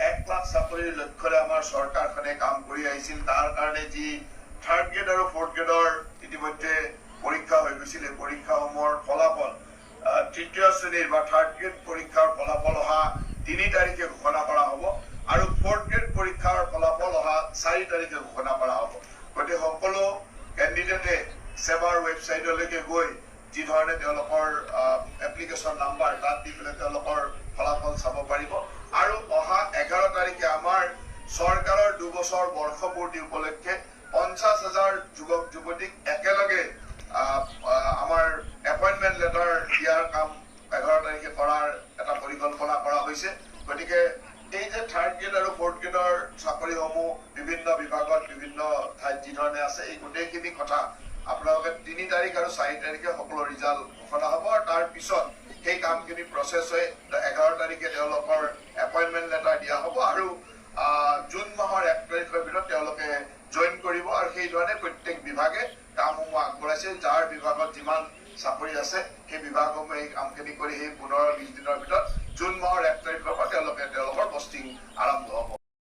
1 লাখ চাকৰিৰ লক্ষ্যৰে আমাৰ চৰকাৰখনে কাম কৰি আহিছিল, তাৰ কাৰণে যি থাৰ্ড গ্ৰেড আৰু ফ'ৰ্থ গ্ৰেডৰ ইতিমধ্যে পৰীক্ষা হৈ গৈছিল, এই পৰীক্ষাসমূহৰ ফলাফল, তৃতীয় শ্ৰেণীৰ বা থাৰ্ড গ্ৰেড পৰীক্ষাৰ ফলাফল অহা 3 তাৰিখে ঘোষণা কৰা হ'ব আৰু ফ'ৰ্থ গ্ৰেড পৰীক্ষাৰ ফলাফল অহা 4 তাৰিখে ঘোষণা কৰা হ'ব। গতিকে সকলো কেণ্ডিডেটে ছেবাৰ ৱেবছাইটলৈকে গৈ যি ধৰণে তেওঁলোকৰ এপ্লিকেশ্যন নাম্বাৰ তাত দি পেলাই তেওঁলোকৰ ফলাফল চাব পাৰিব। আৰু অহা 11 তাৰিখে আমাৰ চৰকাৰৰ 2 বছৰ বৰ্ষপূৰ্তি উপলক্ষে 50,000 যুৱক যুৱতীক একেলগে আহ, আহ, আমাৰ এপইণ্টমেণ্ট লেটাৰ দিয়াৰ কাম 11 তাৰিখে কৰাৰ এটা পৰিকল্পনা কৰা হৈছে। গতিকে এই যে থাৰ্ড গ্ৰেড আৰু ফ'ৰ্থ গ্ৰেডৰ চাকৰিসমূহ বিভিন্ন বিভাগত বিভিন্ন ঠাইত যি ধৰণে আছে, এই গোটেইখিনি কথা আপোনালোকে 3 তাৰিখ আৰু 4 তাৰিখে সকলো ৰিজাল্ট ঘোষণা হ'ব আৰু তাৰ পিছত সেই কামখিনি প্ৰচেছ হৈ 11 তাৰিখে তেওঁলোকৰ এপইণ্টমেণ্ট লেটাৰ দিয়া হ'ব আৰু জুন মাহৰ 1 তাৰিখৰ ভিতৰত তেওঁলোকে জইন কৰিব। আৰু সেই ধৰণে প্ৰত্যেক বিভাগে কামসমূহ আগবঢ়াইছে। যাৰ বিভাগত যিমান চাকৰি আছে, সেই বিভাগসমূহে এই কামখিনি কৰি সেই 15-20 দিনৰ ভিতৰত জুন মাহৰ 1 তাৰিখৰ পৰা তেওঁলোকে তেওঁলোকৰ পষ্টিং আৰম্ভ হ'ব।